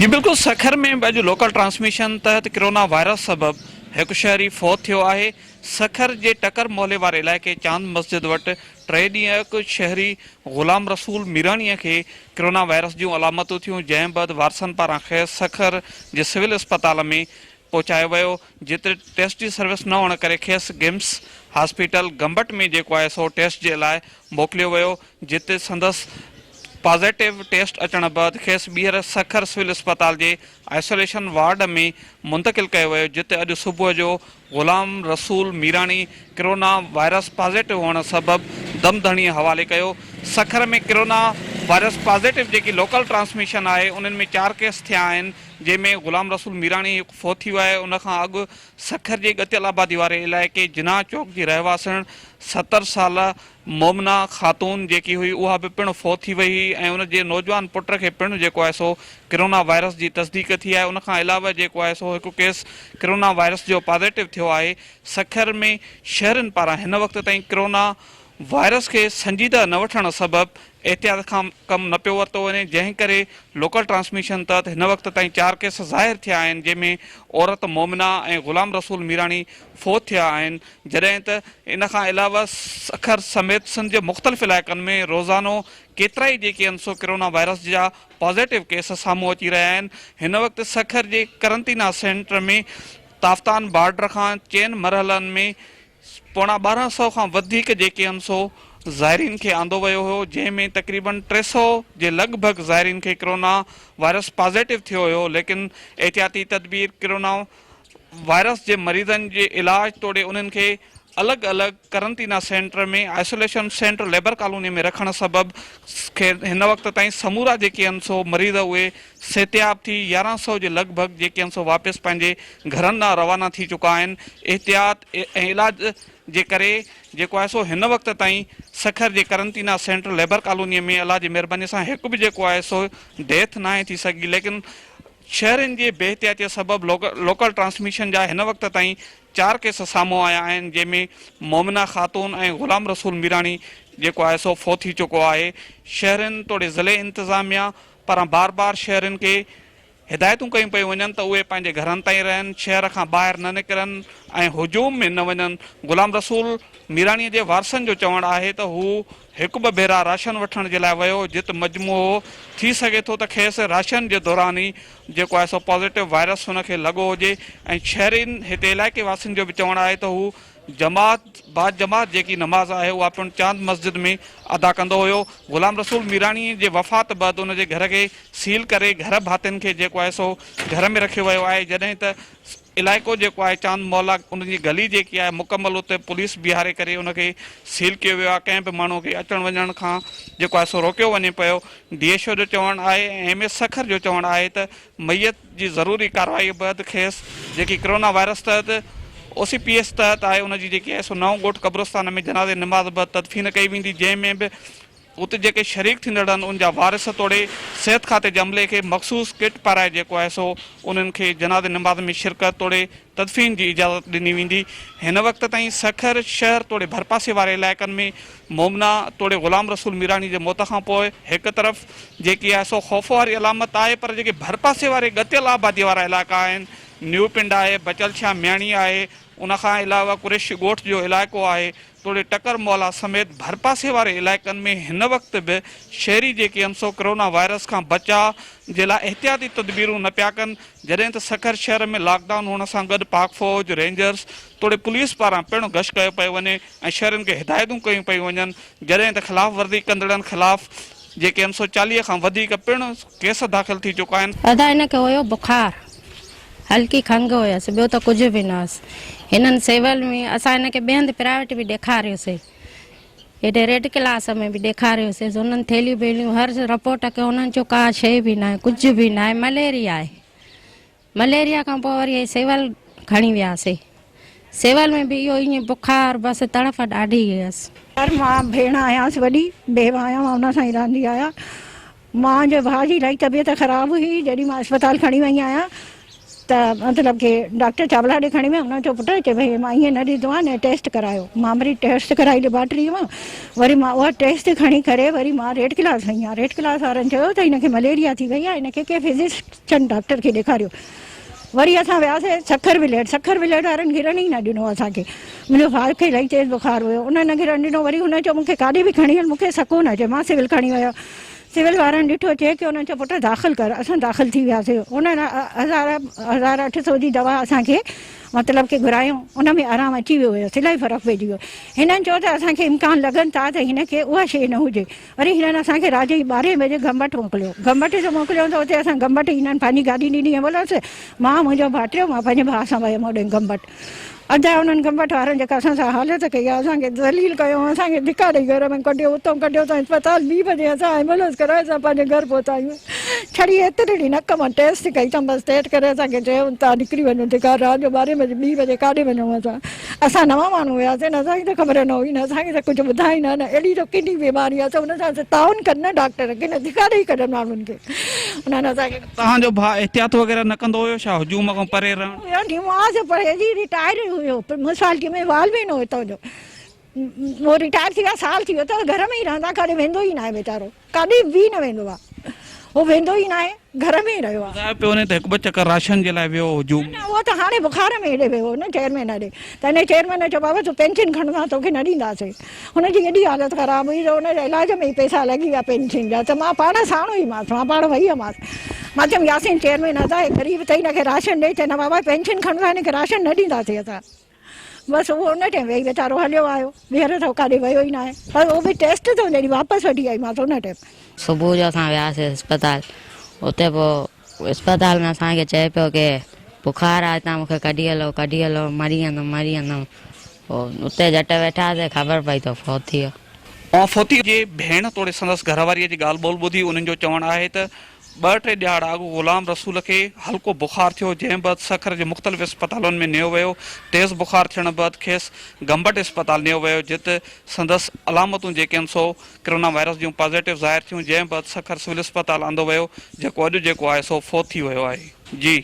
جي بلڪل سکر ۾ به اڄ لوڪل ٽرانسميشن تحت ڪرونا وائرس سبب هڪ شهري فوت ٿيو آهي، سکر جي ٽڪر محلي واري علائقي چاند مسجد وٽ ٽي ڏينهن اڳ شهري غلام رسول ميراڻي کي ڪرونا وائرس جون علامتون ٿيون جنهن بعد وارثن پاران کيس سکر جي سول اسپتال ۾ پهچايو ويو جتي ٽيسٽ جي سروس نه هئڻ ڪري کيس گمس هاسپيٽل گمبٽ ۾ جيڪو آهي سو ٽيسٽ جي لاء موڪليو ويو جتي سندس پازيٽو ٽيسٽ اچڻ بعد کيس ٻيهر سکر سول اسپتال جي آئسوليشن وارڊ ۾ منتقل ڪيو ويو جتي اڄ صبح جو Ghulam Rasool Mirani corona virus positive هئڻ سبب دم ڌڻيء حوالي ڪيو. سکر ۾ ڪرونا وائرس پازيٽو جيڪي لوڪل ٽرانسميشن آهي انهن ۾ چار ڪيس ٿيا آهن جنهن ۾ غلام رسول ميراڻي هڪ فوت ٿي ويو آهي ان کان اڳ سکر جي ڳتيل آبادي واري علائقي جناح چوڪ جي رهواسڻ 70 ساله مومنه خاتون جيڪي هئي اها به پڻ فوت ٿي وئي هئي ۽ ان جي نوجوان پٽ کي پڻ جيڪو آهي سو ڪرونا وائرس جي تصديق ٿي آهي ان کان علاوه جيڪو آهي سو هڪ ڪيس ڪرونا وائرس جو پازيٽو ٿيو آهي سکر ۾ شهرين پاران هن وقت تائين ڪرونا وائرس کي سنجيده نه وٺڻ سبب احتياط کان ڪم نه پيو ورتو وڃي جنهن ڪري لوڪل ٽرانسميشن تحت هن وقت تائين چار ڪيس ظاهر ٿيا آهن جنهن ۾ عورت مومنه ۽ غلام رسول ميراڻي فوت ٿيا آهن جڏهن ته ان کان علاوه سکر سميت سنڌ جي مختلف علائقن ۾ روزانو ڪيترائي جيڪي آهن سو ڪرونا وائرس جا پازيٽو ڪيس سامهون اچي رهيا آهن هن وقت سکر جي قرنطينه سينٽر ۾ تافتان بارڊر کان چئن مرحلن ۾ پوڻا 12 سئو کان وڌيڪ جيڪي آهن سو زائرين کي آندو ويو هيو جنهن ۾ تقريبن 300 جي لڳ ڀڳ زائرين کي ڪرونا وائرس پازيٽو ٿيو هيو ليڪن احتياطي تدبير ڪرونا وائرس جي مريضن جي علاج توڙي انهن کي الڳ الڳ قرنطينه centre ۾ isolation centre labour colony ۾ رکڻ سبب کي هن وقت تائين سمورا جيڪي آهن سو مريض اهي صحتياب ٿي 11 سئو جي لڳ ڀڳ جيڪي آهن سو واپس پنهنجي گهرن ڏانهن روانا ٿي چڪا آهن احتياط ۽ علاج جي ڪري جيڪو آهي سو هن وقت تائين سکر جي قرنطينه سينٽر ليبر ڪالوني ۾ الله جي مهرباني سان هڪ به جيڪو آهي سو ڊيٿ ناهي ٿي سگهي ليڪن شهرين جي بي احتياطي سبب لوڪل ٽرانسميشن جا هن وقت تائين چار ڪيس سامهون آيا آهن جنهن ۾ مومنه خاتون ۽ غلام رسول ميراڻي جيڪو آهي سو فوت ٿي چڪو آهي شهرين توڙي ضلعي انتظاميا پاران بار بار شهرين کي هدايتون ڪيون پيون وڃن ته اهي پنهنجي گهرن تائين رهن شهر کان ٻاهر نه نڪرن ۽ هجوم ۾ نه وڃن غلام رسول ميراڻي جي وارثن جو چوڻ آهي ته هو هڪ ٻه ڀيرا راشن وٺڻ جي لاء ويو جت مجموعو هو، ٿي سگهي ٿو ته کيس راشن جي دوران ئي جيڪو آهي سو پازيٽو وائرس هن کي لڳو هجي ۽ شهرين هتي علائقي واسين جو به چوڻ آهي ته هو جماعت باجماعت جيڪي نماز آهي اها پڻ چاند مسجد ۾ ادا ڪندو هيو غلام رسول ميراڻي جي وفات بعد ان جي گهر کي سيل ڪري گهر ڀاتين کي جيڪو آهي سو گهر ۾ رکيو ويو آهي جڏهن ته علائقو جيڪو آهي چاند محلا ان جي گلي جيڪي آهي مڪمل اتي پوليس بيهاري ڪري ان کي سيل ڪيو ويو آهي ڪنهن به ماڻهو کي اچڻ وڃڻ کان جيڪو آهي سو روڪيو وڃي پيو ڊي ايڇ او جو چوڻ آهي ۽ ايم ايس سکر جو چوڻ آهي ته ميت جي ضروري ڪارروائي بعد کيس جيڪي ڪرونا وائرس تحت او سي پي ايس تحت آهي ان جي جيڪي آهي سو نئون ڳوٺ قبرستان ۾ جنازي نماز بعد تدفين ڪئي ويندي جنهن ۾ به اتي جيڪي شريڪ ٿيندڙ آهن ان جا وارث توڙي صحت کاتي جي عملي کي مخصوص ڪٽ پارائي جيڪو آهي سو انهن کي جنازي نماز ۾ شرڪت توڙي تدفين جي اجازت ڏني ويندي. هن وقت تائين سکر شهر توڙي ڀرپاسي واري علائقن ۾ مومنا توڙي غلام رسول ميراڻي جي موت کان پوء هڪ طرف جيڪي آهي سو خوف واري علامت آهي پر جيڪي ڀرپاسي واري ڳتيل آبادي وارا علائقا آهن نيو پنڊ آهي بچل شاهه مياڻي آهي ان کان علاوه قريشي ڳوٺ جو علائقو آهي توڙي ٽڪر مولا سميت ڀرپاسي واري علائقن ۾ هن وقت به شهري جيڪي آهن سو ڪرونا وائرس کان بچاء جي لاء احتياطي تدبيرون نه پيا ڪن جڏهن ته سکر شهر ۾ لاڪ ڊائون هئڻ سان گڏ پاڪ فوج، رينجرز توڙي پوليس پاران پڻ گشت ڪيو پيو وڃي ۽ شهرين کي هدايتون ڪيون پيون وڃن جڏهن ته خلاف ورزي ڪندڙن خلاف جيڪي آهن سو 40 کان وڌيڪ پڻ ڪيس داخل ٿي چڪا آهن. ادا هن کي هيو بخار. هلڪي کنگهه هيس ٻيو ته ڪجهه به نه هئس. هنن سول ۾ اسان هن کي ٻئي هنڌ پرائيويٽ به ڏيکاريوسي. هيڏي ريڊ ڪلاس ۾ به ڏيکاريوسي. هنن ٿيلهيون ٻيلهيون هر رپورٽ ڪيو هنن چيو ڪا شيء به ناهي ڪجهه به ناهي مليريا آهي. مليريا کان پوء وري سول کڻي وياسي. سول ۾ به اهو ائين بخار بس تڙف ڏاڍي هيس. يار مان ڀيڻ آهيانس وڏي بيوه آهيان مان ان سان ئي رهندي آهيان. مان جي ڀاء جي الاهي طبيعت خراب هئي جڏهن مان اسپتال کڻي وئي آهيان. ته مطلب ڪي ڊاڪٽر چاولا ڏي کڻي ويم، ان چيو پٽ چي ڀئي مان ائين نه ڏيندو آهيان نه ٽيسٽ ڪرايو. مان وري ٽيسٽ ڪرائي ليبارٽري مان، وري مان اها ٽيسٽ کڻي ڪري وري مان ريڊ ڪلاس وئي آهيان. ريڊ ڪلاس وارن چيو ته هن کي مليريا ٿي وئي آهي، هن کي ڪنهن فزيشن ڊاڪٽر کي ڏيکاريو. وري اسان وياسي سکر وليٽ، سکر وليٽ وارن گهرڻ ئي نه ڏنو اسان کي. منهنجو ڀاء کي الاهي تيز بخار هيو، انهن نه گهرڻ ڏنو. وري هن چيو مون کي ڪاڏي به کڻي هل، مون کي سڪون اچي. مان سول کڻي ويس. سول وارن ڏٺو چيڪ انهن چيو پٽ داخل ڪر اسان داخل ٿي وياسي انهن هزار 1800 جي دوا اسان کي مطلب ڪي گهرايون ان ۾ آرام اچي ويو هيس الاهي فرق پئجي ويو هنن چيو ته اسان کي امڪان لڳن ٿا ته هن کي اها شيء نه هجي وري هنن اسان کي رات جي ٻارهين بجي گمبٽ موڪليو گمبٽ جو موڪليو ته اتي اسان گمبٽ هنن پنهنجي گاڏي ڏني ايمبولنس مان منهنجو ڀائٽيو مان پنهنجي ڀاء سان ويم هوڏي گمبٽ ادا انهن گمبٽ وارن جيڪا اسان سان حالت ڪئي آهي اسان کي ذليل ڪيو اسان کي ڌڪا ڏئي گهر ۾ ڪڍيو اتان ڪڍيو ته اسپتال ٻي بجي اسان ايمبولنس ڪرائي اسان پنهنجي گهر پهتا آهيون ڇڙي ايترڙي نڪ مان ٽيسٽ ڪئي اٿم بس ٽيسٽ ڪري اسان کي چيو توهان نڪري وڃو ڌڪا رات جو ٻارهين بجي ٻي بجي ڪاڏي وڃون اسان اسان نوان ماڻهو هياسين نه اسان کي ته خبر نه هئي نه اسان کي ته ڪجهه ٻڌائين نه نه اهڙي ته ڪني بيماري آهي ته ان سان تعاون ڪن نه ڊاڪٽر ڪن ڌڪا ڏئي ڪڍن ماڻهن کي انهن اسان کي توهان جو ڀاء احتياط وغيره نه ڪندو هيو ڇا هجوم کان پري رهڻ؟ هيو نماز پڙهي جي رٽائر هيو ميونسپالٽي ۾ والمين هو هتان جو هو رٽائر ٿي ويو سال ٿي ويو اٿس گهر ۾ ئي رهندو آهي ڪاڏي ويندو ئي ناهي ويچارو ڪاڏي به نه ويندو آهي هو ويندو ئي ناهي گهر ۾ ئي رهيو آهي. ٻڌايو پيو وڃي ته هڪ ٻه چڪر راشن جي لاء ويو هو هجوم. نه اهو ته هاڻي بخار ۾ هيڏي ويو هو نه چيئرمين ڏي ته هن چيئرمين چيو بابا تون پينشن کڻندو توکي نه ڏينداسين هن جي ايڏي حالت خراب هئي ته ان جي علاج ۾ ئي پئسا لڳي ويا پينشن جا ته مان پاڻ ساڻ هئي مانس مان پاڻ وئي هئمانس مان چيم ياسين چيئرمين ادا هي غريب اٿئي هن کي راشن ڏي چي نه بابا پينشن کڻندا هن کي راشن نه ڏينداسين اسان بس اهو ان ٽائيم ويهي ويچارو هليو آيو ٻيهر ته ڪاڏي ويو ئي ناهي پر اهو به ٽيسٽ ته جڏهن واپس وٺي آئي مانس ان ٽائيم. صبح جو اسان وياسين اسپتال اتي پوء اسپتال ۾ اسان کي چئي پيو ڪي بخار آهي تان مونکي ڪڍي هلو ڪڍي هلو مري ويندم مري ويندم پوء اتي جهٽ ويٺاسين خبر پئي ته فوت ٿي ويو. اوهان فوتي جي ڀيڻ توڙي سندس گهر واريء جي ڳالهه ٻولهه ٻڌي انهن جو چوڻ آهي ته ٻه ٽي ڏهاڙا اڳ غلام رسول کي هلڪو بخار ٿيو جنهن بعد سکر جي مختلف اسپتالن ۾ نيو ويو تيز بخار ٿيڻ بعد کيس گمبٽ اسپتال نيو ويو جت سندس علامتون جيڪي آهن سو ڪرونا وائرس جون پازيٽو ظاهر ٿيون جنهن بعد سکر سول اسپتال آندو ويو جيڪو اڄ جيڪو آهي سو فوت ٿي ويو آهي جي.